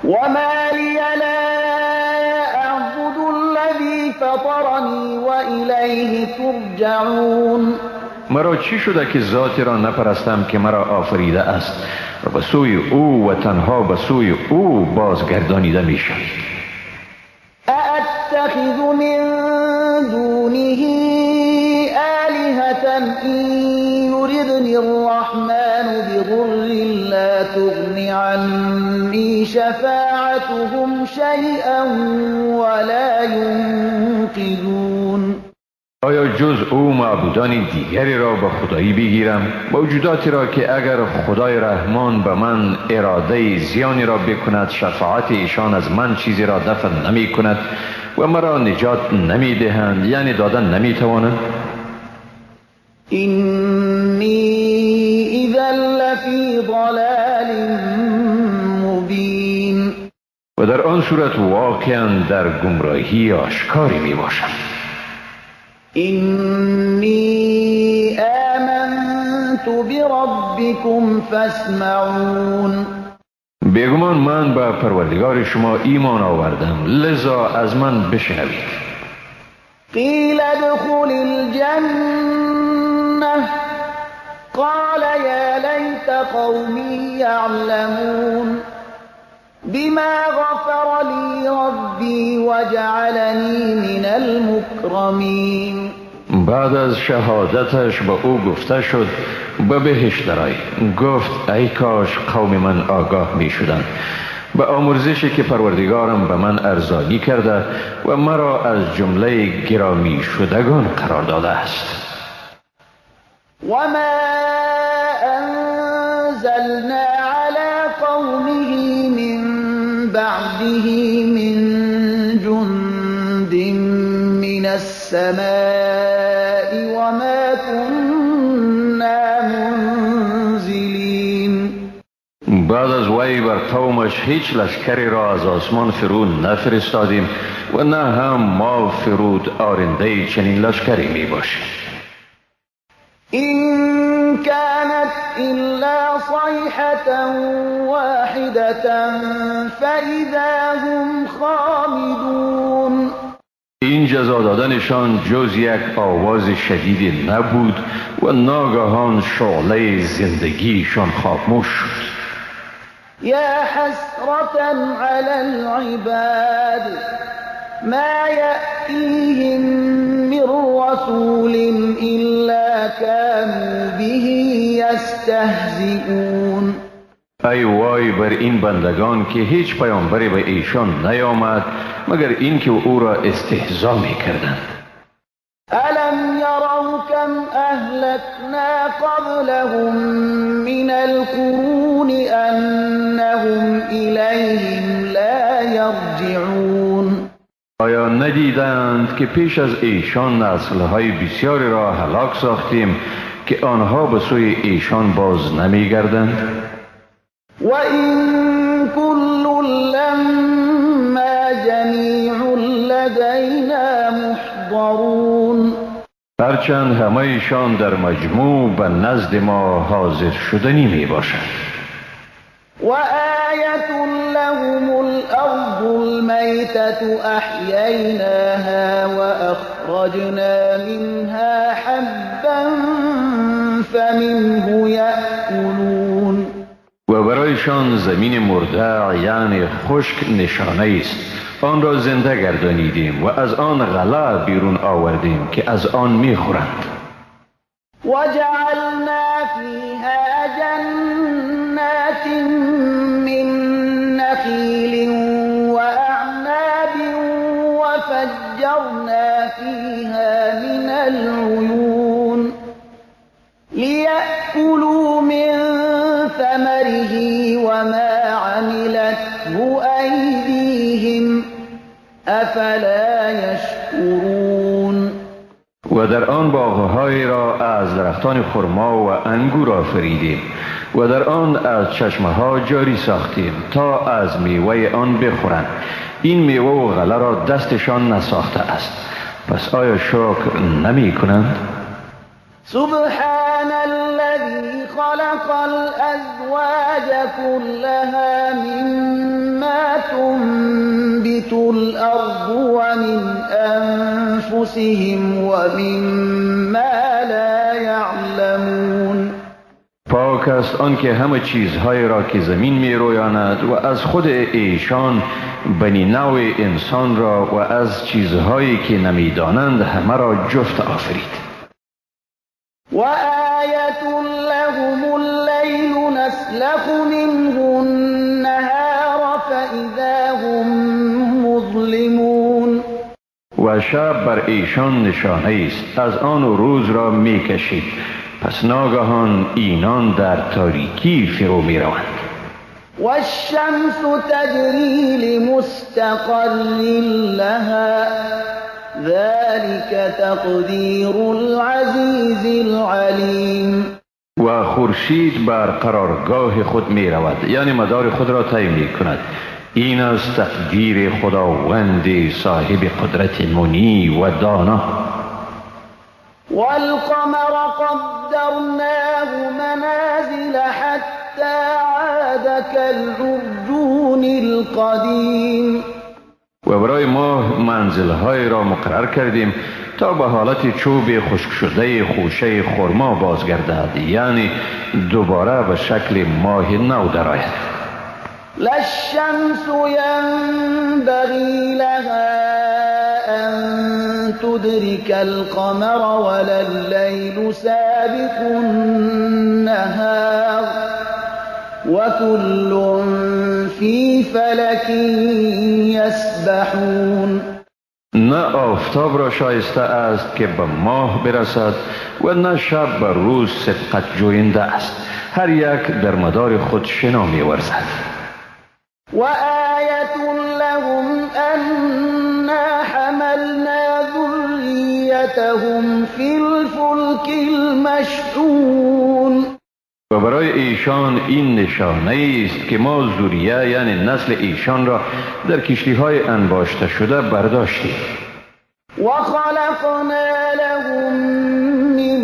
وما لی لا اعبد الذی فطرنی و الیه ترجعون. مرا چی شده که ذاتی را نپرستم که مرا آفریده است و به سوی او و تنها به سوی او بازگردانیده می شوید. أأتخذ من دونه آلهة إن يردني الرحمن بضر لا تغن عني شفاعتهم شيئا ولا ينقذون. آیا جز او معبودان دیگری را به خدایی بگیرم؟ موجوداتی را که اگر خدای رحمان به من اراده زیانی را بکند شفاعت ایشان از من چیزی را دفع نمی کند و مرا نجات نمی دهند، یعنی دادن نمی توانند. اینی اذا لفی ضلال مبین. و در آن صورت واقعا در گمراهی آشکاری می باشم. اینی آمنت بربکم فاسمعون. بیگمان من به پروردگار شما ایمان آوردم، لذا از من بشنوید. قیل ادخل الجنة قال یا لیت قومی یعلمون بما غفر لی ربی وجعلنی من المکرمین. بعد از شهادتش به او گفته شد به بهشت درآی. گفت ای کاش قوم من آگاه می شدند به آمرزشی که پروردگارم به من ارزانی کرده و مرا از جمله گرامی شدگان قرار داده است. و ما انزلنا علی قومه من بعده من جند من السماء وما كنا منزلین. بعد از وی بر قومش هیچ لشکری را از آسمان فرو نفرستادیم و نه هم ما فرود آرنده چنین لشکری می باشیم. إن كانت إلا صيحة واحدة فإذا هم خامدون. این جزا دادنشان جز یک آواز شدید نبود و ناگهان شعله زندگیشان خاموش شد. یا حسرة علی العباد ما یأتیهم من رسول إلا كانوا به یستهزئون. ای وای بر این بندگان که هیچ پیامبری به ایشان نیامد مگر اینکه او را استهزا می‌کردند. الم یروا کم اهلکنا قبلهم من القرون انهم الیهم لا یرجعون. آیا ندیدند که پیش از ایشان نسل‌های بسیاری را هلاک ساختیم که آنها به سوی ایشان باز نمی‌گردند؟ و این کل لما جمیع لدینا محضرون. هرچند همه ایشان در مجموع به نزد ما حاضر شدنی می باشند. و آیة لهم الارض المیتة احییناها واخرجنا منها حبا فمنه یأکلون. و برایشان زمین مرده یعنی خشک نشانه است، آن را زنده گردانیدیم و از آن غله بیرون آوردیم که از آن میخورند. وجعلنا فیها جنات من نخیل واعناب وفجرنا فیها من العیون لیأکلوا من ثمره وما عملته أيديهم أفلا يشكرون. و در آن باغ‌های را از درختان خرما و انگور آفریدیم و در آن از چشمه‌ها جاری ساختیم تا از میوه آن بخورند. این میوه و غله را دستشان نساخته است، پس آیا شکر نمی کنند؟ سبحان الذي خلق الأزواج كلها مما الأرض ومن أنفسهم ومما لا يعلمون. پاک است آن که همه چیزهای را که زمین می رویاند و از خود ایشان بنی نوع انسان را و از چیزهایی که نمیدانند همه را جفت آفرید. وآیة لهم اللیل نسلخ منه النهار فإذا هم مظلمون. و شب بر ایشان نشانه است، از آن روز را می کشید، پس ناگهان اینان در تاریکی فرو می روند. والشمس تجری لمستقر لها ذلك تقدیر العزیز العلیم. و خورشید بر قرارگاه خود می رود، یعنی مدار خود را طی می کند. این از تقدیر خداوند صاحب قدرت منی و دانا. والقمر قدرناه منازل حتى عاد كالعرجون القدیم. و برای ماه منزلهای را مقرر کردیم تا به حالت چوب خشک شده خوشه خرما بازگردد، یعنی دوباره به شکل ماه نو درآید. لا الشمس ينبغي لها أن تدرك القمر ولا الليل سابق النهار وكل في فلك يسبحون. نه آفتاب را شایسته است که به ماه برسد و نه شب به روز سبقت جوینده است، هر یک در مدار خود شنا می‌ورزد. وآیة لهم أنا حملنا ذریتهم فی الفلک المشحون. و برای ایشان این نشانه است که ما ذریه یعنی نسل ایشان را در کشتی‌های انباشته شده برداشتیم. وخلقنا لهم من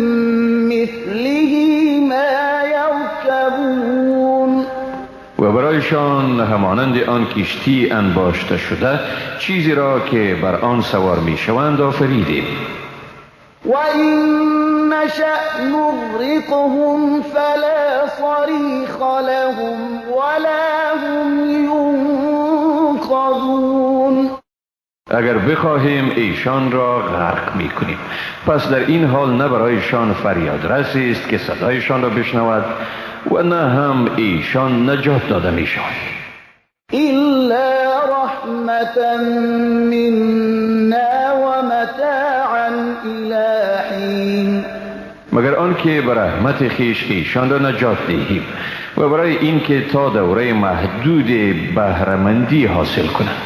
مثله ما یرکبون. و برایشان همانند آن کشتی انباشته شده چیزی را که بر آن سوار میشوند آفریدیم. وَإِن نَّشَأْ نُغْرِقْهُمْ فَلَا صَرِيخَ لَهُمْ وَلَا هُمْ يُنقَذُونَ. اگر بخواهیم ایشان را غرق میکنیم، پس در این حال نه برایشان فریادرسی است که صدایشان را بشنود و نه هم ایشان نجات داده میشوند. إلا رحمة منا ومتاعا إلى حين. مگر آنکه به رحمت خویش ایشان را نجات دهیم و برای اینکه تا دوره محدود بهره‌مندی حاصل کنند.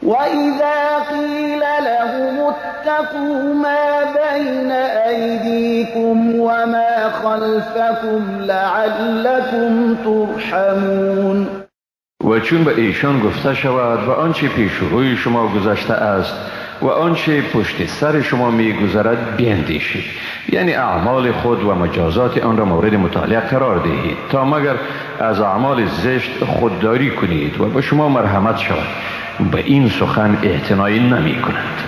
وإذا قيل لهم اتقوا ما بين أيديكم وما خلفكم لعلكم ترحمون. و چون به ایشان گفته شود و آنچه پیش روی شما گذشته است و آنچه پشت سر شما میگذرد بیندیشید، یعنی اعمال خود و مجازات آن را مورد مطالعه قرار دهید تا مگر از اعمال زشت خودداری کنید و به شما مرحمت شود. به این سخن اعتنایی نمی کنند.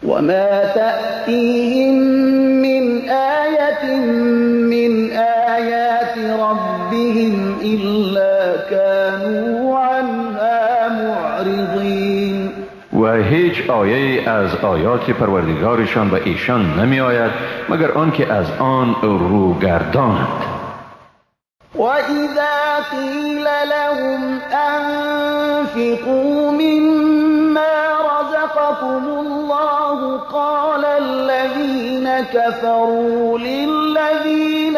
وما تأتیهم من آیة من آیات ربهم إلا كانوا عنها معرضین. و هیچ آیه از آیات پروردگارشان به ایشان نمی آید مگر آنکه از آن رو گردانند. وَإِذَا قِيلَ لَهُمْ أَنفِقُوا مِمَّا رَزَقَكُمُ اللَّهُ قَالَ الَّذِينَ كَفَرُوا لِلَّذِينَ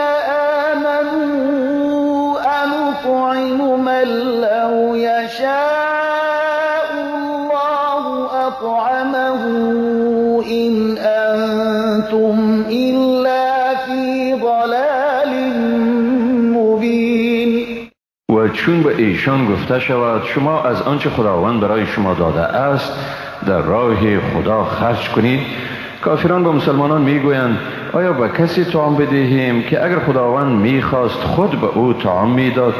آمَنُوا أَنُطْعِمُ مَن لَّوْ يَشَاءُ اللَّهُ أَطْعَمَهُ إِنْ أَنتُمْ إِلَّا فِي ضَلَالٍ. و چون به ایشان گفته شود شما از آنچه خداوند برای شما داده است در راه خدا خرج کنید، کافران به مسلمانان میگویند آیا به کسی طعام بدهیم که اگر خداوند میخواست خود به او طعام میداد؟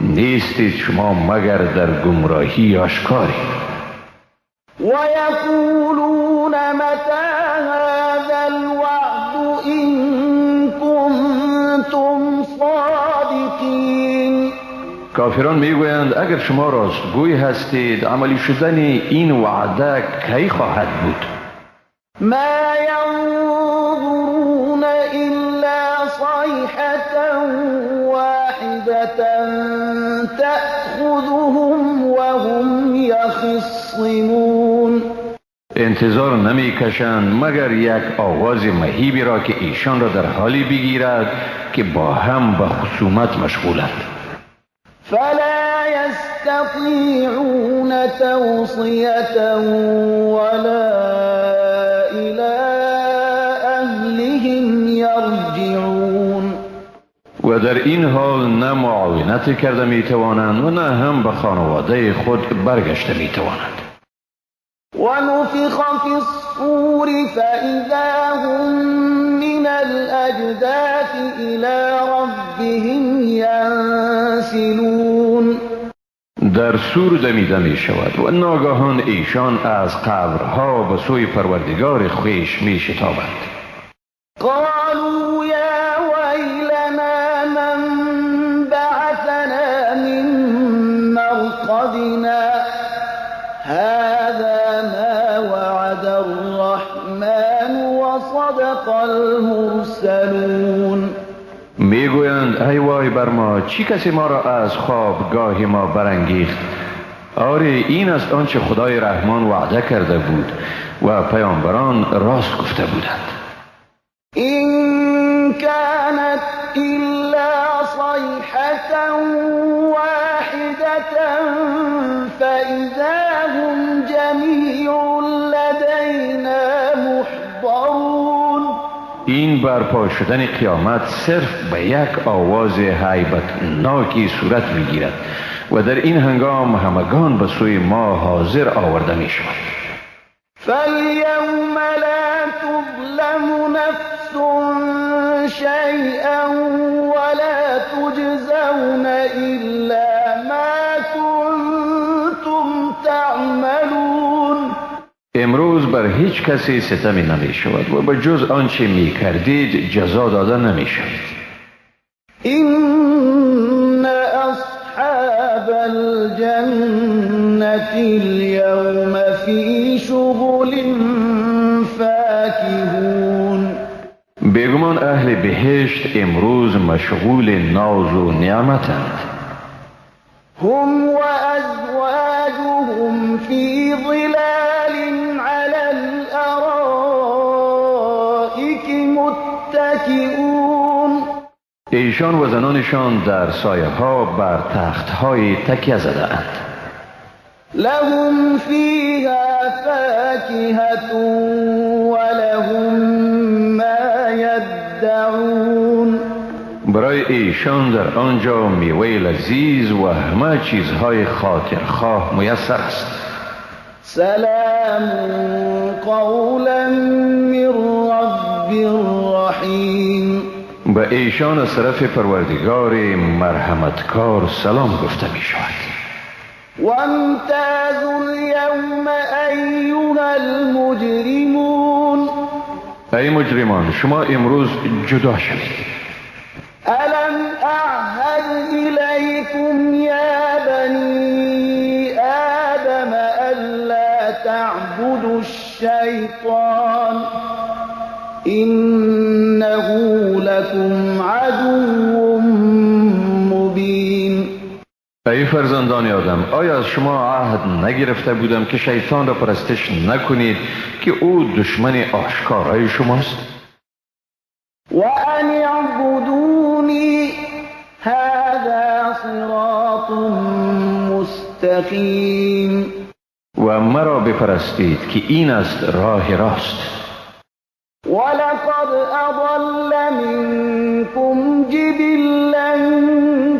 نیستید شما مگر در گمراهی آشکاری. ويقولون متى هذا الوعد إن كنتم صادقين. کافران میگویند اگر شما راستگوی هستید عملی شدن این وعده کی خواهد بود؟ ما ينظرون إلا صيحة واحدة تأخذهم وهم يخصمون. انتظار نمی کشند مگر یک آواز مهیبی را که ایشان را در حالی بگیرد که با هم به خصومت مشغولند. فلا يستطيعون توصية ولا إلى أهلهم يرجعون. و در این حال نه معاونت کرده می توانند و نه هم به خانواده خود برگشته می توانند. ونفخ في الصور فإذا هم من الأجداث إلى ربهم ينسلون. در سور دمیده می شود و ناگهان ایشان از قبرها به سوی پروردگار خویش می شتابند. قالوا یا ویلنا من بعثنا من مرقدنا هذا ما وعد الرحمن وصدق المرسلون. میگویند ای وای بر ما، چی کسی ما را از خوابگاه ما برانگیخت؟ آره این است آنچه خدای رحمان وعده کرده بود و پیامبران راست گفته بودند. این كانت إلا صيحة واحدة فإذا هم جميع لدينا محضرون. این برپا شدن قیامت صرف به یک آواز هیبتناکی صورت میگیرد و در این هنگام همگان به سوی ما حاضر آورده می شوند. فاليوم لا تظلم نفس شيئا ولا تجزون إلا ما كنتم تعملون. امروز بر هیچ کسی ستمی نمی شود و به جز آنچه می کردید جزا داده نمی شود. إن أصحاب الجنة اليوم في شغل فاكهون. بیگمان اهل بهشت امروز مشغول ناز و نعمتند. هم وأزواجهم في ظلال على الأرائك متكئون. ایشان و زنانشان در سایه ها بر تخت های تکیه زده اند. لهم فيها فاكهة ولهم ما يدعون. برای ایشان در آنجا میوه لذیذ و همه چیزهای خاطرخواه میسر است. سلام قولا من رب رحیم. به ایشان از طرف پروردگار مرحمتکار سلام گفته می شود. وامتازوا اليوم ایها المجرمون. ای مجرمان، شما امروز جدا شوید. ألم أعهد إليكم يا بني آدم ألا تعبدوا الشيطان إنه لكم عدو مبين. ای فرزندان آدم، آیا از شما عهد نگرفته بودم که شیطان را پرستش نکنید که او دشمن آشکارای شماست؟ وأن اعبدوني هذا صراط مستقيم. و مرا بپرستید که این است راه راست. ولقد أضل منكم جبلا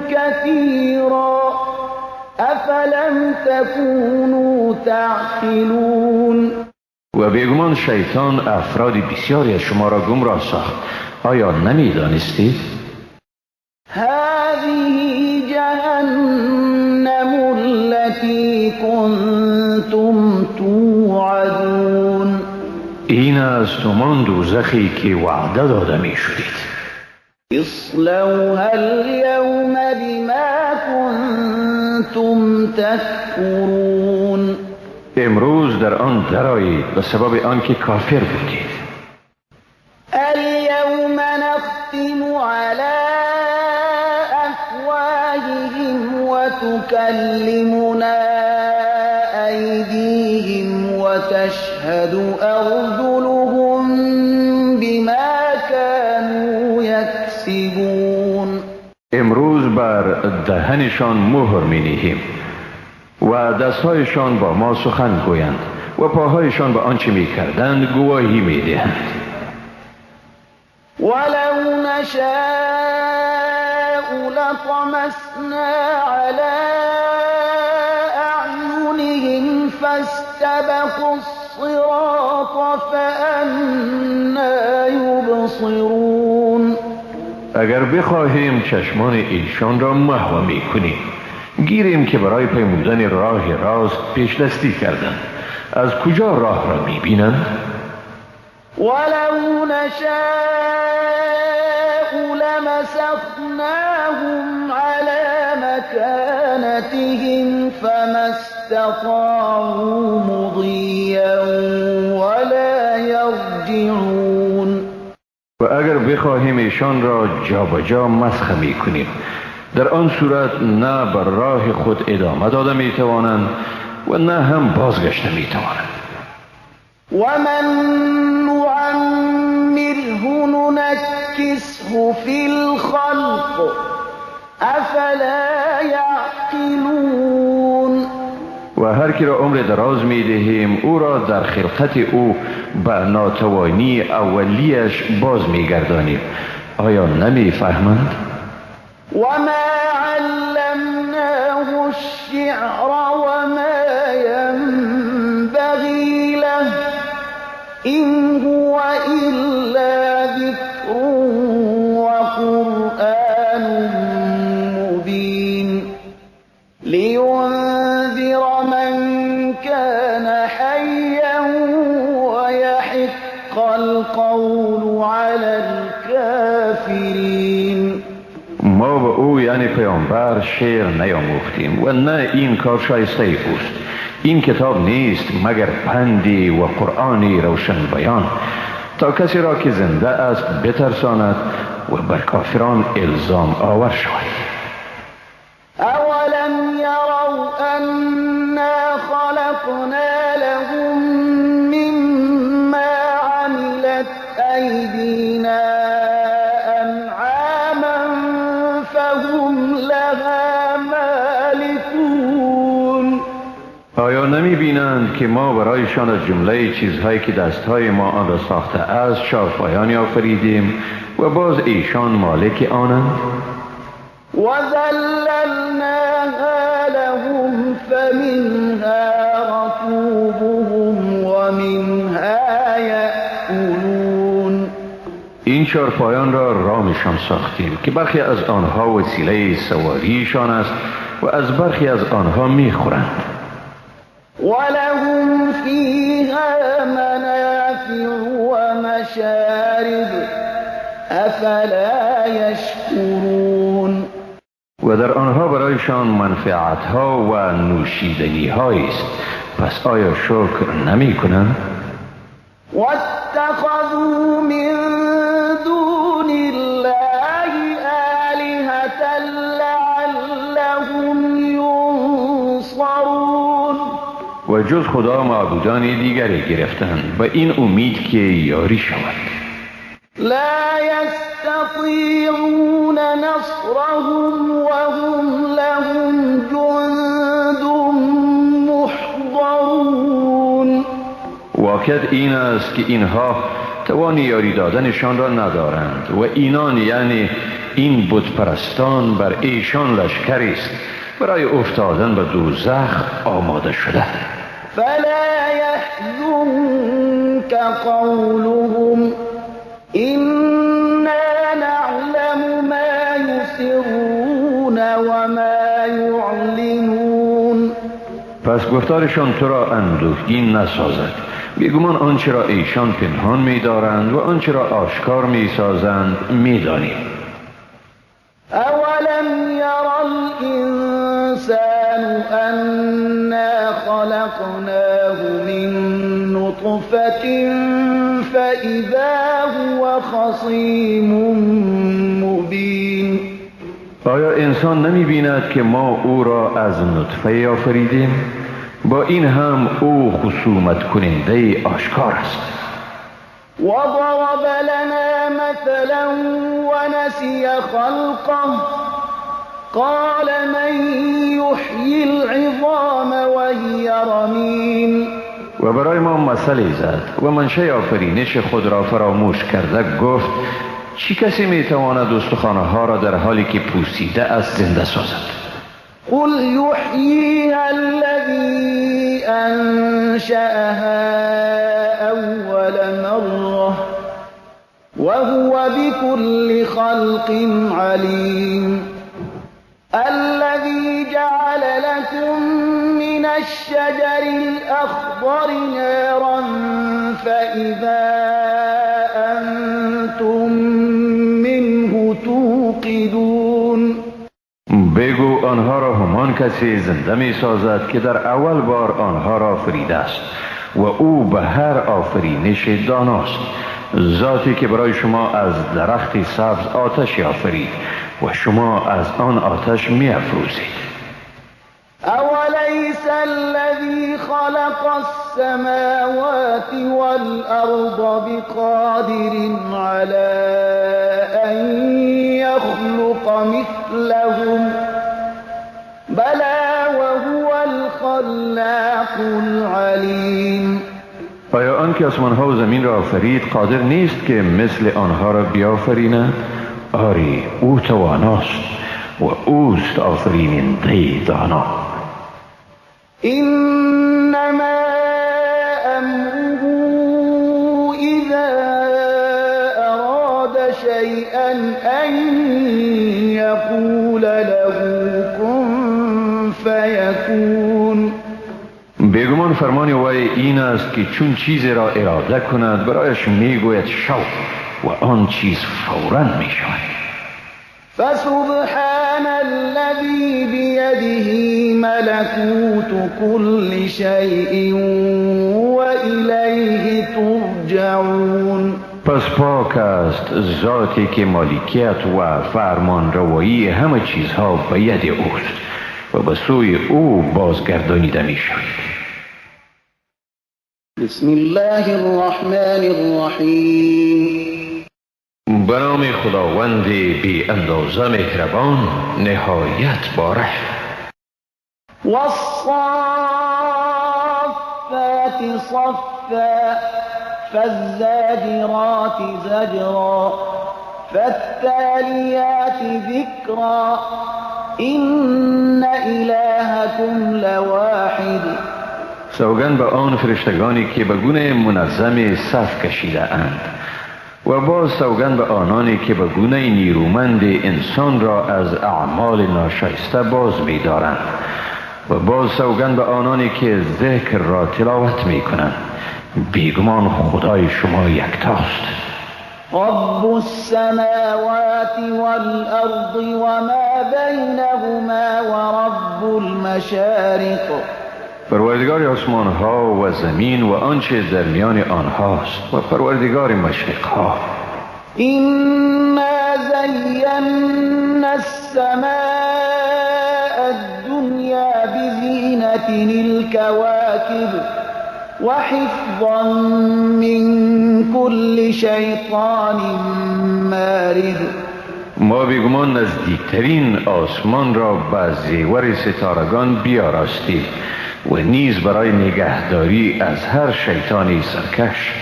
كثيرا أفلم تكونوا تعقلون. و بیگمان شیطان افراد بسیاری از شما را گمراه ساخت، آیا نمیدانستید؟ هذه جهنم این است همان دوزخی که وعده داده می شدید. اصلوها اليوم بما کنتم تکفرون. امروز در آن درآیید به سبب آنکه کافر بودید. اليوم نختم على افواههم وتكلمنا أيديهم وتشهد أرجلهم بما كانوا يكسبون. امروز بر دهنشان مهر می نهیم و دستهایشان با ما سخن گویند و پاهایشان به آنچه می کردند گواهی می دهند. ولو نشاء لطمسنا على أعينهم فاستبقوا الصراط فأنا يبصرون. اگر بخواهیم چشمان ایشان را محو میکنیم، گیریم که برای پیمودن راه راست پیش دستی کردند، از کجا راه را میبینند؟ ولو نشاء لمسخناهم على مكانتهم فما استطاعوا مضيا ولا يرجعون. و اگر بخواهیم ایشان را جابجا مسخ میکنیم، در آن صورت نه بر راه خود ادامه داده میتوانند و نه هم بازگشته میتوانند. ومن نعمره ننكسه في الخلق افلا يعقلون. و هر کی را عمر دراز می دهیم او را در خلقت او به ناتوانی اولیش باز می گردانیم، آیا نمی فهمند؟ وما علمناه الشعر وما ينبغي له إن هو إلا ذكر وقرآن مبين لينذر من كان حيا ويحق القول على الكافرين. ما به او یعنی پیامبر شعر نیاموختیم و نه این کار شایسته اوست. این کتاب نیست مگر پندی و قرآنی روشن بیان تا کسی را که زنده است بترساند و بر کافران الزام آور شود. اولم یروا انا خلقنا لهم مما عملت ایدینا انعاما فهم لها مالکون. آیا نمی بینند که ما برایشان از جمله چیزهایی که دستهای ما آن را ساخته است چارپایانی آفریدیم و باز ایشان مالک آنند؟ وذللناها لهم فمنها ركوبهم ومنها یأکلون. این چارپایان را رامشان ساختیم که برخی از آنها وسیله سواریشان است و از برخی از آنها میخورند. ولهم فيها منافع ومشارب افلا يشكرون. و در آنها برایشان منفعتها و نوشیدنی است، پس آیا شکر نمی کنند؟ واتخذوا من دون الله آلهة لعلهم ينصرون. و جز خدا معبودان دیگری گرفتند به این امید که یاری شود. لا یستطیعون نصرهم وهم لهم جند محضرون. واقعیت این است که اینها توان یاری دادنشان را ندارند و اینان یعنی این بت پرستان بر ایشان لشکری است برای افتادن به دوزخ آماده شده. فلا يحزنك قولهم إنا نعلم ما يسرون وما يعلنون. پس گفتارشان تو را اندوهگین نسازد. بیگمان آنچه را ایشان پنهان می‌دارند و آنچه را آشکار می‌سازند می‌دانیم. اولم یر الانسان انا خلقناه من نطفة فإذا هو خصیم مبین. آیا انسان نمی‌بیند که ما او را از نطفه آفریدیم؟ با این هم او خصومت کننده آشکار است. وضرب لنا مثلا ونسي خلقه قال من يحيي العظام وهي رميم. و برای ما مثلی زد و منشأ آفرینش خود را فراموش کرده گفت چی کسی میتواند استخوانها ها را در حالی که پوسیده است زنده سازد؟ قل يحييها الذي أنشأها أول مرة وهو بكل خلق عليم. الذي جعل لكم من الشجر الأخضر نارا فإذا أنتم منه توقدون. بگو آنها را همان کسی زنده می سازد که در اول بار آنها را آفریده است و او به هر آفرینش داناست، ذاتی که برای شما از درخت سبز آتش آفرید و شما از آن آتش می افروزید. اولیس الذی خلق السماوات والارض بقادر على ان يخلق مثلهم بلى وهو الخلاق العلیم. آیا آن که آسمانها و زمین را آفرید قادر نیست که مثل آنها را بیافریند؟ آری، او تواناست و اوست آفریننده دانا. انما امره اذا اراد شیئا ان یقول له کن فیکون. بیگمان فرمان وی این است که چون چیزی را اراده کند برایش میگوید شو و آن چیز فوراً می شود. فسبحان الذي بيده ملكوت كل شيء وإليه ترجعون. پس پاک است ذاتی که مالکیت و فرمان روایی همه چیزها به ید اوست و به سوی او بازگردانیده می شوید. بسم الله الرحمن الرحیم. به نام خداوند بی اندازه مهربان نهایت باره. والصافات صفا فالزاجرات زجرا فالتاليات ذكرا إن إلهكم لواحد. سوگند به آن فرشتگانی که به گونه منظم صف کشیده اند و باز سوگند به آنانی که به گونه نیرومند انسان را از اعمال ناشایسته باز می‌دارند و باز سوگند به آنانی که ذکر را تلاوت می‌کنند. بیگمان خدای شما یکتاست. رب السماوات والارض وما بینهما ورب المشارق. پروردگار آسمان ها و زمین و آنچه در میان آنهاست و پروردگار مشرق ها. إنا زینا السماء الدنیا بزینة الكواكب وحفظا من كل شیطان مارد. ما بیگمان نزدیکترین آسمان را به زیور ستارگان بیاراستیم و نیز برای نگهداری از هر شیطانی سرکش.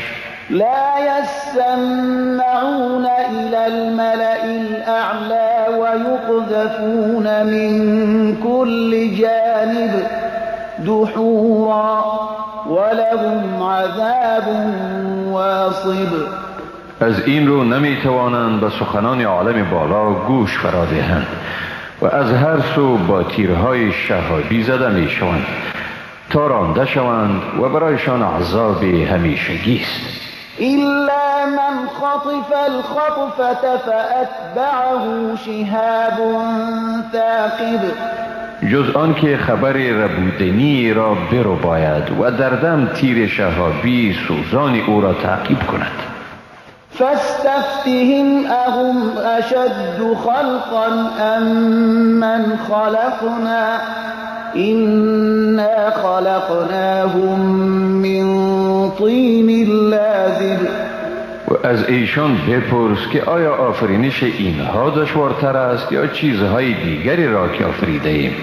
لا يسمعون إلى الملأ الأعلى ويقذفون من كل جانب دحورا ولهم عذاب واصب. از این رو نمی توانند به سخنان عالم بالا گوش فرا دهند و از هر سو با تیرهای شهابی زده می شوند تا رانده شوند و برایشان عذاب همیشگی است. إلا من خطف الخطفة فأتبعه شهاب ثاقب. جز آن که خبر ربودنی را برباید و در دم تیر شهابی سوزان او را تعقیب کند. فاستفتهم أهم أشد خلقا أم من خلقنا إنا خلقناهم من طین لازب. و از ایشان بپرس که آیا آفرینش اینها دشوارتر است یا چیزهای دیگری را که آفریده ایم؟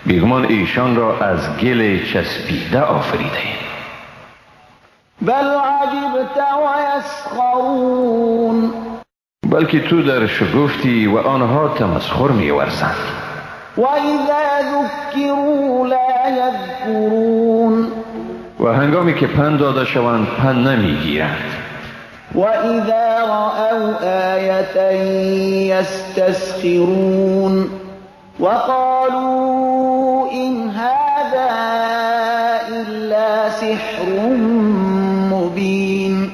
بیگمان ایشان را از گل چسبیده آفریده ایم. بل عجبت و یسخرون. بلکه تو در شگفتی و آنها تمسخر می‌ورزند. و اذا ذکروا لا یذکرون. و هنگامی که پند داده شوند پند نمیگیرند. و اذا رأوا آیة یستسخرون وقالوا إن هذا إلا سحر مبين.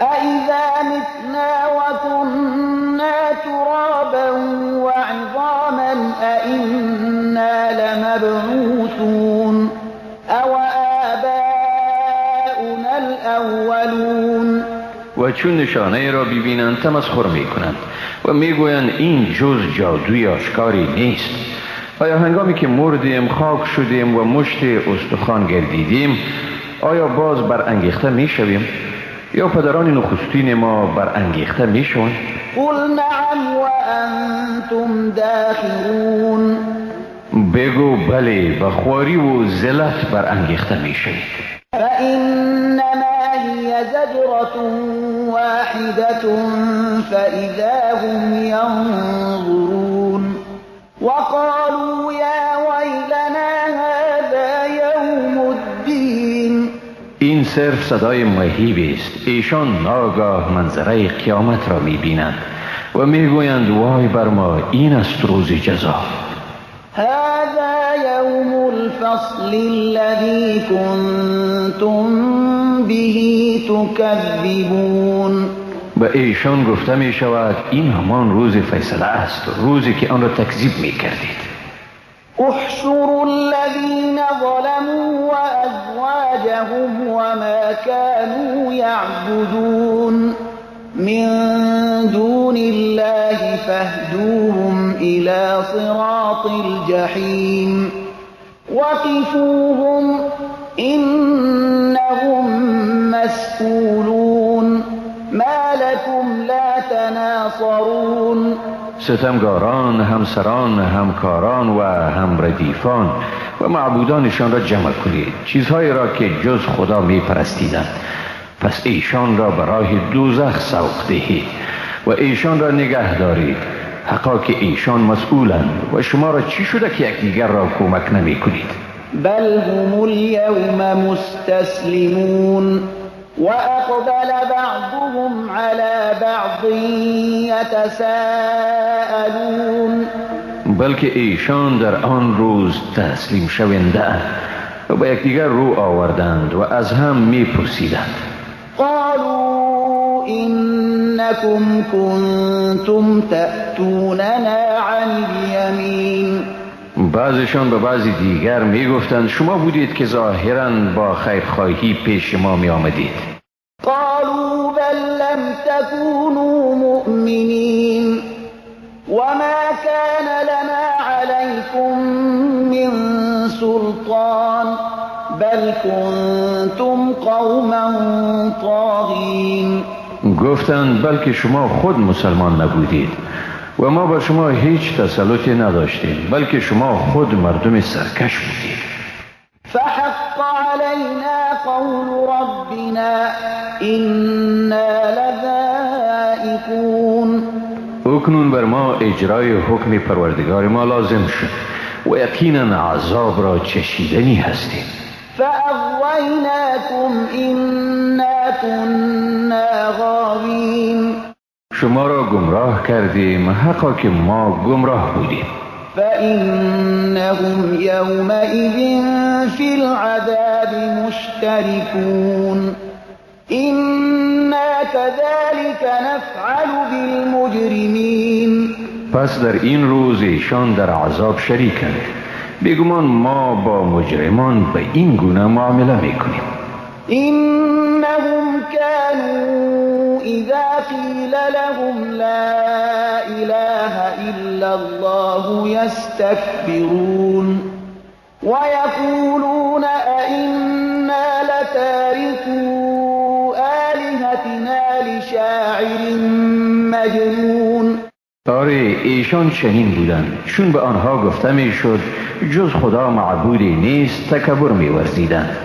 أإذا متنا وكنا ترابا وعظاما أإنا لمبعوثون أو آباؤنا الأولون. و چون نشانه را ببینند تمسخر میکنند و میگویند این جز جادوی آشکاری نیست. آیا هنگامی که مردیم، خاک شدیم و مشت استخوان گردیدیم، آیا باز برانگیخته میشویم؟ یا پدران نخستین ما برانگیخته میشوند؟ قل نعم و انتم داخرون. بگو بله، به خواری و ذلت برانگیخته میشوید. فإنما هي زجرة واحدة فإذا هم ينظرون وقالوا يا ويلنا هذا يوم الدين. این صرف صدای مهیب است. ایشان ناگاه منظره قیامت را میبینند و میگویند وای بر ما، این است روز جزا. هذا يوم الفصل الذي كنتم به تكذبون. به ایشان گفته می شود این همان روز فیصله است، روزی که آن را تکذیب می کردید. احشروا الذين ظلموا وأزواجهم وما كانوا يعبدون من دون الله فاهدوهم إلى صراط الجحيم وقفوهم إنهم مسئولون ما لكم لا تناصرون. ستمگاران، همسران، همکاران و همردیفان و معبودانشان را جمع کنید، چیزهایی را که جز خدا می پرستیدند. پس ایشان را به راه دوزخ سوق دهید و ایشان را نگه دارید، حقا که ایشان مسئولند و شما را چی شده که یکدیگر را کمک نمی کنید؟ بل هم اليوم مستسلمون وأقبل بعضهم على بعض يتساءلون. بلکه ایشان در آن روز تسلیم شونده و به یکدیگر رو آوردند و از هم می پرسیدند. قالوا إنكم كنتم تأتوننا عن اليمين. بعضشان به بعضی دیگر می گفتند شما بودید که ظاهراً با خیرخواهی پیش ما می آمدید. قالوا بل لم تكونوا مؤمنين وما كان لنا عليكم من سلطان بل كنتم قوما طاغين. گفتند بلکه شما خود مسلمان نبودید و ما با شما هیچ تسلطی نداشتیم، بلکه شما خود مردم سرکش بودید. فحق علينا قول ربنا إنا لذائقون. اکنون بر ما اجرای حکم پروردگار ما لازم شد و یقینا عذاب را چشیدنی هستیم. فأغویناکم إنا كنا غاوین. شما را گمراه کردیم، حقا که ما گمراه بودیم. فإنهم يومئذ في العذاب مشتركون إنا كذلك نفعل بالمجرمين. پس در این روز ایشان در عذاب شریکند. بیگمان ما با مجرمان به این گونه معامله میکنیم. إنهم كانوا إذا قيل لهم لا إله إلا الله يستكبرون ويقولون أئنا لتاركو آلهتنا لشاعر مجنون. آره، ایشان چنین بودند، چون به آنها گفته میشد جز خدا معبودی نیست تکبر میورزیدند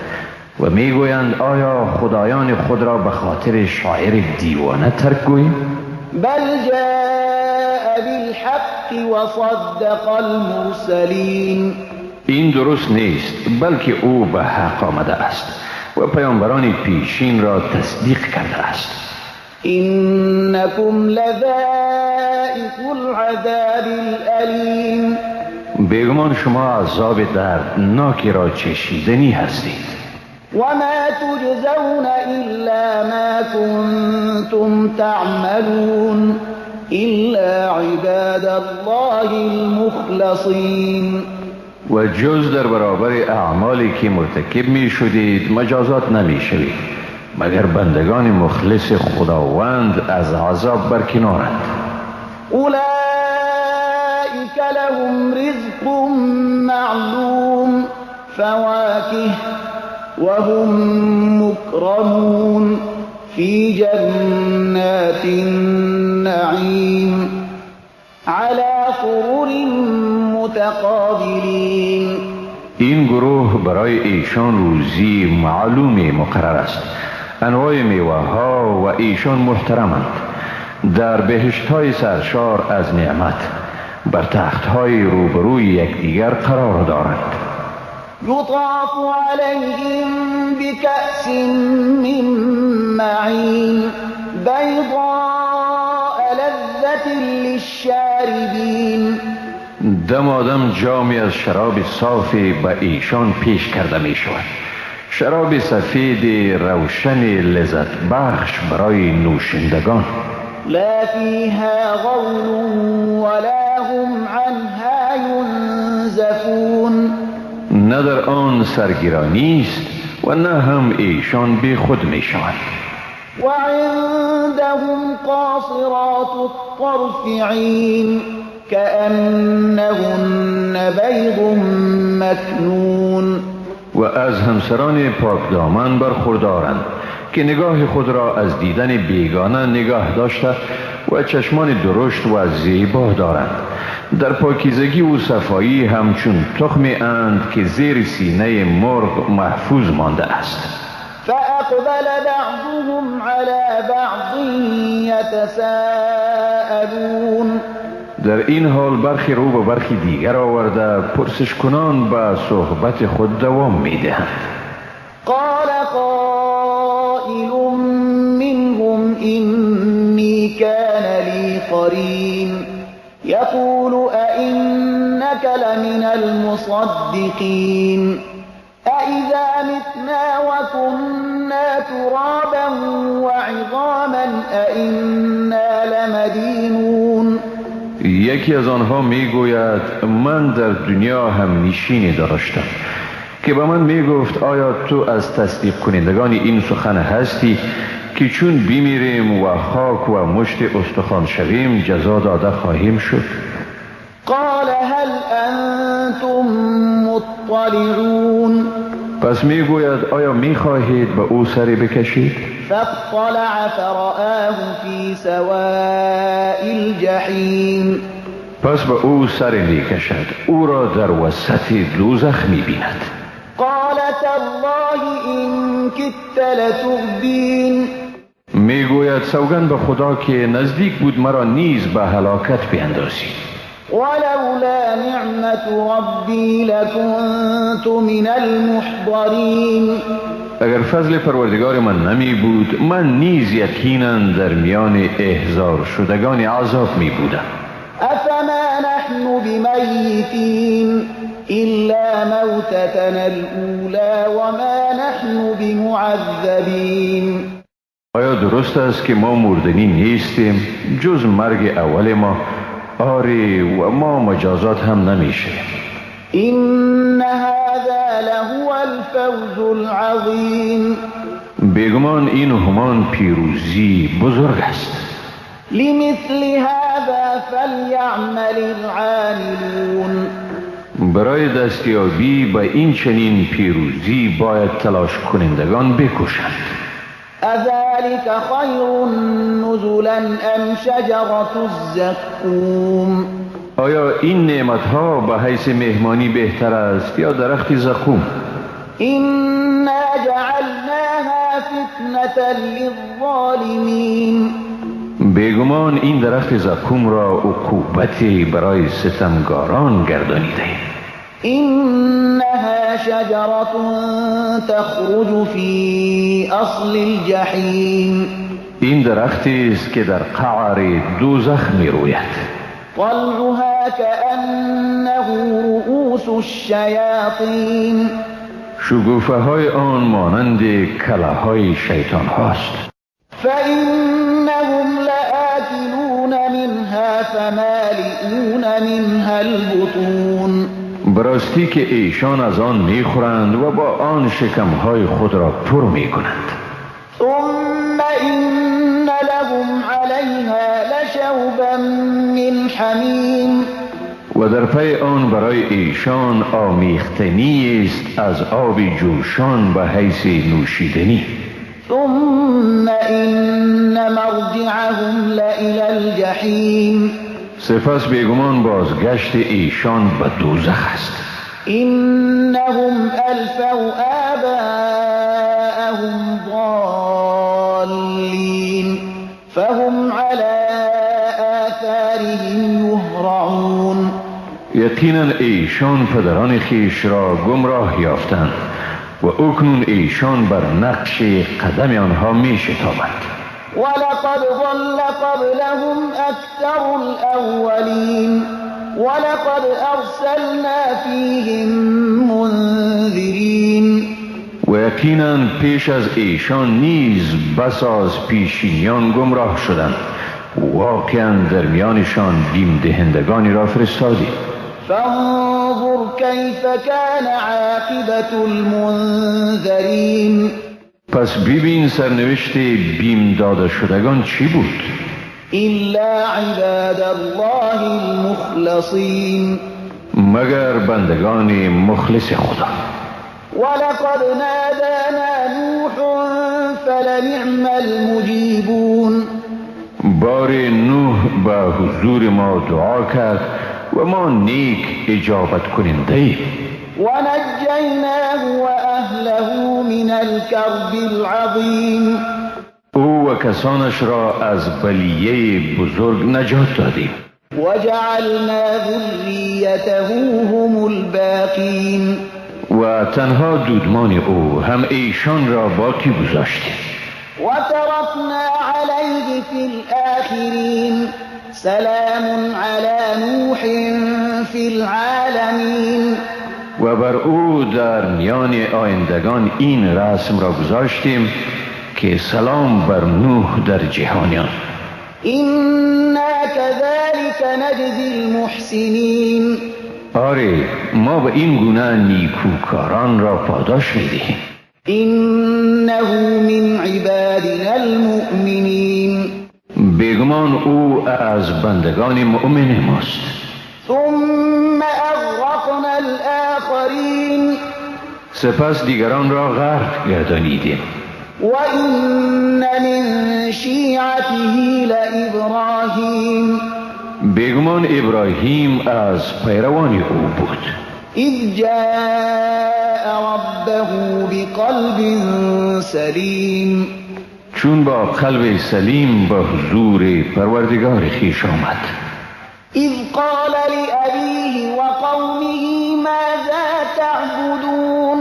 و میگویند آیا خدایان خود را به خاطر شاعر دیوانه ترک گوییم؟ بل جاء بالحق وصدق المرسلین. این درست نیست، بلکه او به حق آمده است و پیامبران پیشین را تصدیق کرده است. انکم لذائق العذاب الالیم. بیگمان شما عذاب دردناکی را چشیدنی هستید. وما تجزون إلا ما كنتم تعملون إلا عباد الله المخلصين. و جز در برابر اعمالی که مرتکب می شدید مجازات نمی شوید، مگر بندگان مخلص خداوند از عذاب برکنارند. اولئک لهم رزق معلوم فواکه وهم مكرمون في جنات النعيم على سرر متقابلين. این گروه برای ایشان روزی معلومی مقرر است، انواع میوه ها و ایشان محترمند، در بهشت های سرشار از نعمت بر تخت های روبروی یکدیگر قرار دارند. یطاف علیهم بکأس من معین بیضاء لذة للشاربین. دمادم جامی از شراب صافی به ایشان پیش کرده می شود، شراب سفید روشن لذت بخش برای نوشندگان. لا فیها غول ولا هم عنها ینزفون. نه در آن سرگرانی است و نه هم ایشان بی خود می شوند. و عندهم قاصرات الطرف عین كأنهن بيض مکنون. و از همسران پاک دامن برخوردارند که نگاه خود را از دیدن بیگانه نگاه داشته و چشمان درشت و زیبا دارند. در پاکیزگی و صفایی همچون تخمی اند که زیر سینه مرغ محفوظ مانده است. فأقبل بعضهم على بعض يتساءلون. در این حال برخی رو به برخی دیگر آورده پرسش کنان به صحبت خود دوام میدهند. قال قائل منهم إني كان لي قرين يقول أئنك لمن المصدقين أئذا متنا وكنا ترابا وعظاما أئنا لمدينون. یکی از آنها میگوید من در دنیا هم نشینی داشتم که به من میگفت آیا تو از تصدیق کنندگان این سخن هستی که چون بمیریم و خاک و مشت استخوان شویم جزا داده خواهیم شد؟ قال هل انتم مطلعون. پس میگوید آیا میخواهید به او سری بکشید؟ فاطلع فرآه فی سواء الجحیم. پس به او سر میکشد، او را در وسط دوزخ میبیند. قال تالله إن كدت لتردین. میگوید سوگند به خدا که نزدیک بود مرا نیز به هلاکت بیندازی. ولولا نعمت ربی لکنت من المحضرین. اگر فضل پروردگار من نمی بود من نیز یقینا در میان احضار شدگان عذاب می بودم. افما نحن نحن بمیتین إلا موتتنا الأولى وما نحن بمعذبین. آیا درست است که ما مردنی نیستیم جز مرگ اول ما؟ آری، و ما مجازات هم نمیشیم. إن هذا لهو الفوز العظیم. بیگمان این همان پیروزی بزرگ است. لمثل هذا فلیعمل العاملون. برای دستیابی به این چنین پیروزی باید تلاش کنندگان بکوشند. اذلك خیر نزلا ام شجرة الزقوم. آیا این نعمتها به حیث مهمانی بهتر است یا درخت زقوم؟ إنا جعلناها فتنة للظالمین. بیگمان این درخت زقوم را عقوبتی برای ستمگاران گردانیده. إنها شجرة تخرج في أصل الجحیم. این درختی است که در قعر دوزخ می روید. طلعها كأنه رؤوس الشیاطین. شگوفه های آن مانند کله های شیطان هاست. فإنهم لآكلون منها فمالئون منها البطون. براستی که ایشان از آن میخورند و با آن شکمهای خود را پر میکنند. ثم إن لهم عليها لشوبا من حمیم. و در پی آن برای ایشان آمیختنی است از آب جوشان به حیث نوشیدنی. ثم إن مرجعهم لإلى الجحیم. سپس بیگمان بازگشت ایشان به دوزخ است. إنهم ألفوا آباءهم ضالین فهم على آثارهم یهرعون. یقینا ایشان پدران خویش را گمراه یافتند و اکنون ایشان بر نقش قدم آنها می شتابند. ولقد ضل قبلهم أكثر الأولين ولقد أرسلنا فيهم منذرين. و یقینا پیش از ایشان نیز بس از پیشینیان گمراه شدند، واقعا در میانشان بیم دهندگانی را فرستادیم. فانظر كيف كان عاقبة المنذرين. پس ببین سرنوشت بیم داده شدگان چی بود؟ إلا عباد الله المخلصین. مگر بندگان مخلص خدا. ولقد نادانا نوح فلنعم المجیبون. بار نوح به حضور ما دعا کرد و ما نیک اجابت کننده ایم. ونجیناه وأهله من الكرب العظیم. او و کسانش را از بلیه بزرگ نجات دادیم. وجعلنا ذریته هم الباقین. و تنها دودمان او هم ایشان را باقی گذاشتیم. وترکنا علیه فی الآخرین. سلام علی نوح فی العالمین. و بر او در میان آیندگان این رسم را گذاشتیم که سلام بر نوح در جهانیان. إنا كذلك نجزی المحسنین. آره، ما به این گونه نیکوکاران را پاداش میدهیم. إنه من عبادنا المؤمنین. بیگمان او از بندگان مؤمن ماست. ثم اغرقنا الآخرین. سپس دیگران را غرق گردانیدیم. وإن من شیعته لإبراهیم. بیگمان ابراهیم از پیروان او بود. اذ جاء ربه بقلب سلیم. چون با قلب سلیم به حضور پروردگار خویش آمد. اذ قال لأبیه وقومه ماذا تعبدون.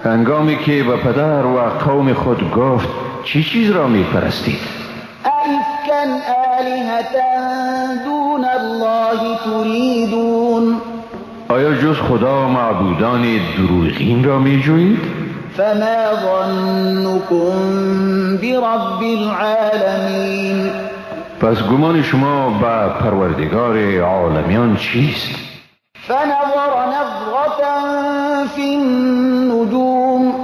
هنگامی که به پدر و قوم خود گفت چی چیز را می پرستید؟ أئفکا آلهة دون دون الله تريدون. آیا جز خدا معبودان دروغین را می جویید؟ فما ظنكم برب العالمین. پس گمان شما به پروردگار عالمیان چیست؟ فنظر نظرة في النجوم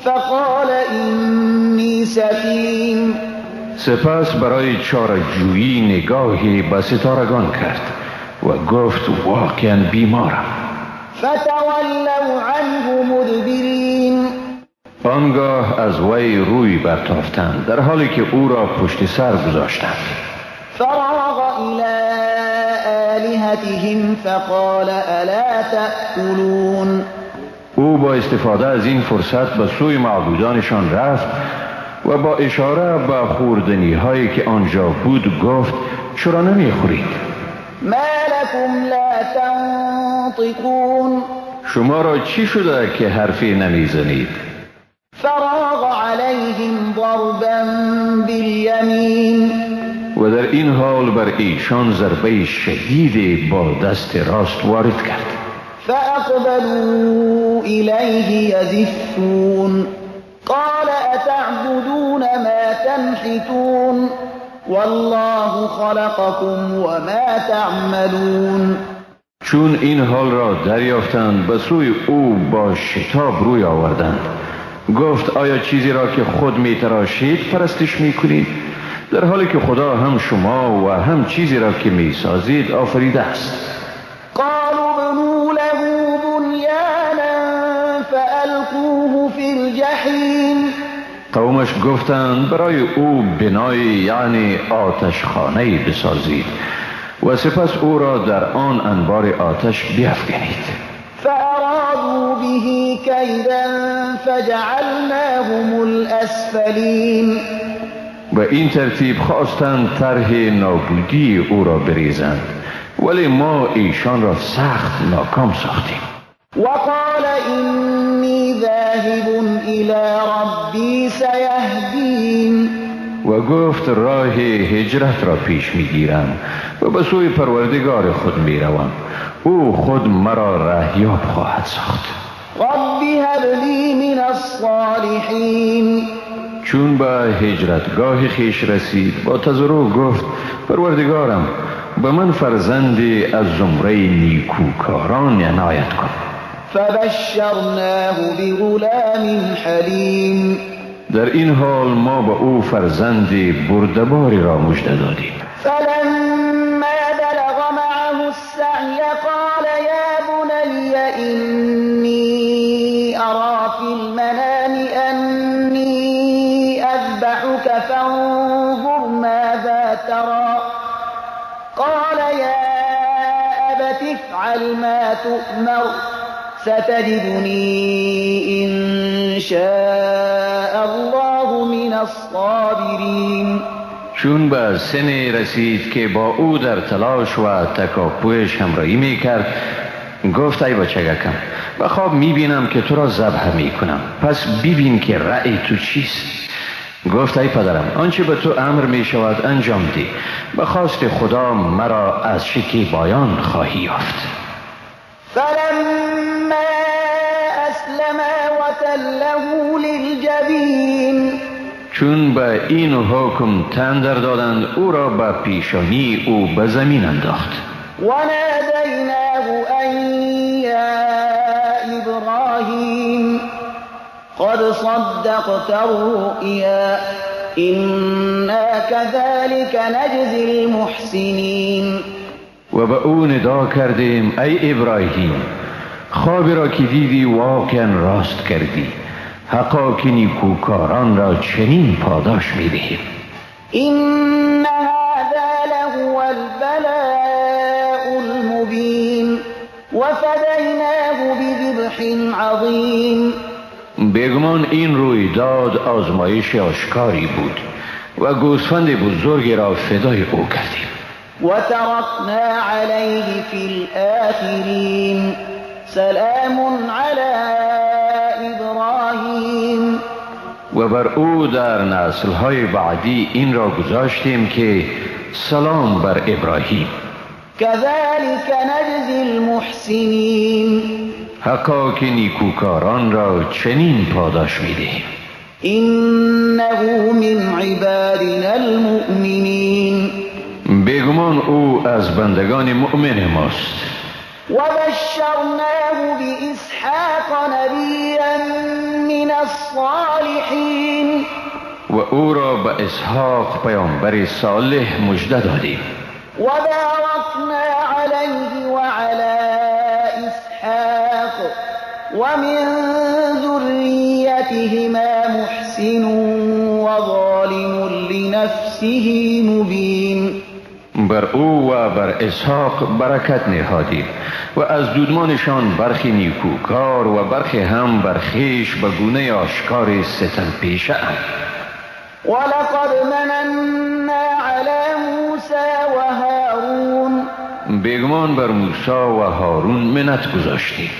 فقال إني سقيم. سپس برای چاره‌جویی نگاهی به ستارگان کرد و گفت واقعا بیمارم. فتولوا عنه مدبرین. آنگاه از وی روی برتافتند در حالی که او را پشت سر گذاشتند. فراغ إلى آلهتهم فقال ألا تأكلون. او با استفاده از این فرصت به سوی معبودانشان رفت و با اشاره به خوردنی هایی که آنجا بود گفت چرا نمی خورید؟ ما لكم لا تنطقون. شما را چی شده که حرفی نمیزنید؟ فراغ عليهم ضربا باليمين. و در این حال بر ایشان ضربه شدید با دست راست وارد کرد. فأقبلوا إليه يزفون. قال أتعبدون ما تنحتون والله خلقكم وما تعملون. چون این حال را دریافتند به سوی او با شتاب روی آوردند. گفت آیا چیزی را که خود میتراشید پرستش میکنید؟ در حالی که خدا هم شما و هم چیزی را که میسازید آفریده است. قالوا ابنوا له بنیانا فألقوه فی الجحیم. قومش گفتند برای او بنای یعنی آتشخانه بسازید و سپس او را در آن انبار آتش بیفکنید. فأرادوا به کیدا فجعلناهم الأسفلین. به این ترتیب خواستند طرح نابودی او را بریزند، ولی ما ایشان را سخت ناکام ساختیم. وقال إني ذاهب إلى ربي سيهدين. و گفت راه هجرت را پیش میگیرم و به سوی پروردگار خود میروم، او خود مرا رهیاب خواهد ساخت. رب هب لی من الصالحین. چون به هجرتگاه خیش رسید با تضرع گفت پروردگارم به من فرزندی از زمره نیکوکاران عنایت کن. فبشرناه بغلام حلیم. در این حال ما به او فرزند بردباری را مژده دادیم. فلما بلغ معه السعی قال یا بنی إني أرى في المنام أني أذبحك فانظر ماذا ترى. قال يا أبت افعل ما تؤمر ستجدني إن شاء الله من الصابرين. چون به سن رسید که با او در تلاش و تکاپویش همراهی می کرد گفت ای بچگکم به خواب می بینم که تو را ذبح می کنم، پس ببین که رأی تو چیست. گفت ای پدرم آنچه به تو امر می شود انجام ده، به خواست خدا مرا از شکیبایان خواهی یافت. فلما اسلما وتله للجبین. چون به این حکم تن در دادند او را به پیشانی او به زمین انداخت. ونادیناه ان یا ابراهیم قد صدقت الرؤیا إنا كذلك نجزی المحسنین. و به او ندا کردیم ای ابراهیم خوابی را که دیدی واقعا راست کردی، حقا که نیکوکاران را چنین پاداش میدهیم. إن هذا لهو البلاء المبین وفدیناه بذبح عظیم. بیگمان این رویداد آزمایش آشکاری بود و گوسفند بزرگی را فدای او کردیم. وترکنا علیه فی الآخرین سلام علی ابراهیم. و بر او در نسل‌های بعدی این را گذاشتیم که سلام بر ابراهیم. كذلك نجزي المحسنين. حقا که نیکوکاران را چنین پاداش میدهیم. إنه من عبادنا المؤمنين. بیگمان او از بندگان مؤمن ماست. وبشرناه بإسحاق نبيا من الصالحين. و او را به اسحاق پیامبر صالح مژده دادیم. وباركنا عليه وعلى إسحاق ومن ذريتهما محسن وظالم لنفسه مبين. بر او و بر اسحاق برکت نهادیم و از دودمانشان برخی نیکوکار و برخی هم بر خویش به گونه آشکار ستم پیشه اند. ولقد مننا على موسى وهارون. بیگمان بر موسی و هارون منت گذاشتیم.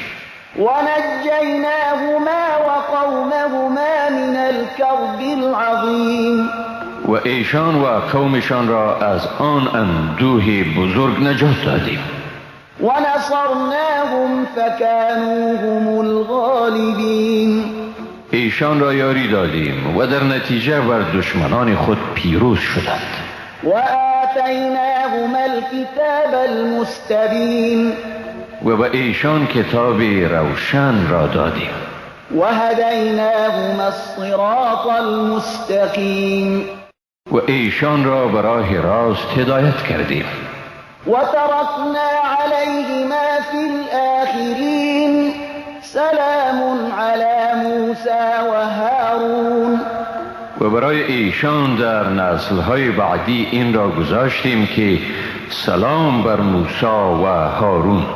ونجیناهما وقومهما من الكرب العظیم. و ایشان و قومشان را از آن اندوه بزرگ نجات دادیم. ونصرناهم فكانوا هم الغالبین. ایشان را یاری دادیم و در نتیجه بر دشمنان خود پیروز شدند. وآتیناهما الكتاب المستبین. و به ایشان کتاب روشن را دادیم. وهدیناهما الصراط المستقیم. و ایشان را به راه راست هدایت کردیم. وترکنا علیهما فی الآخرین. سلام علی موسی و هارون. و برای ایشان در نسل‌های بعدی این را گذاشتیم که سلام بر موسی و هارون.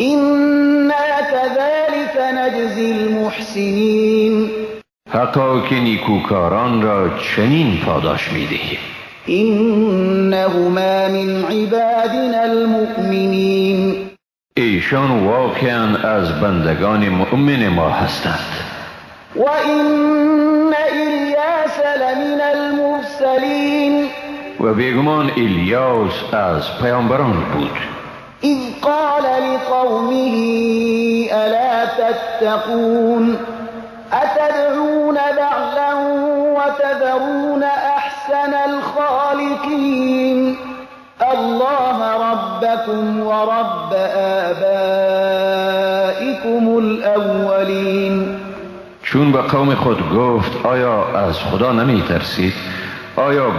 إنا كذلك نجزي المحسنين. حقا که نیکوکاران را چنین پاداش می‌دهیم. إنهما من عبادنا المؤمنين. ایشان واقعا از بندگان مؤمن ما هستند. وإن إلياس لمن المرسلين. و بیگمان الیاس از پیامبران بود. إذ قال لقومه ألا تتقون أتدعون بعلا وتذرون أحسن الخالقين الله ربكم ورب آبائكم الأولين. چون به قوم خود گفت آیا از خدا نمی ترسید؟ آیا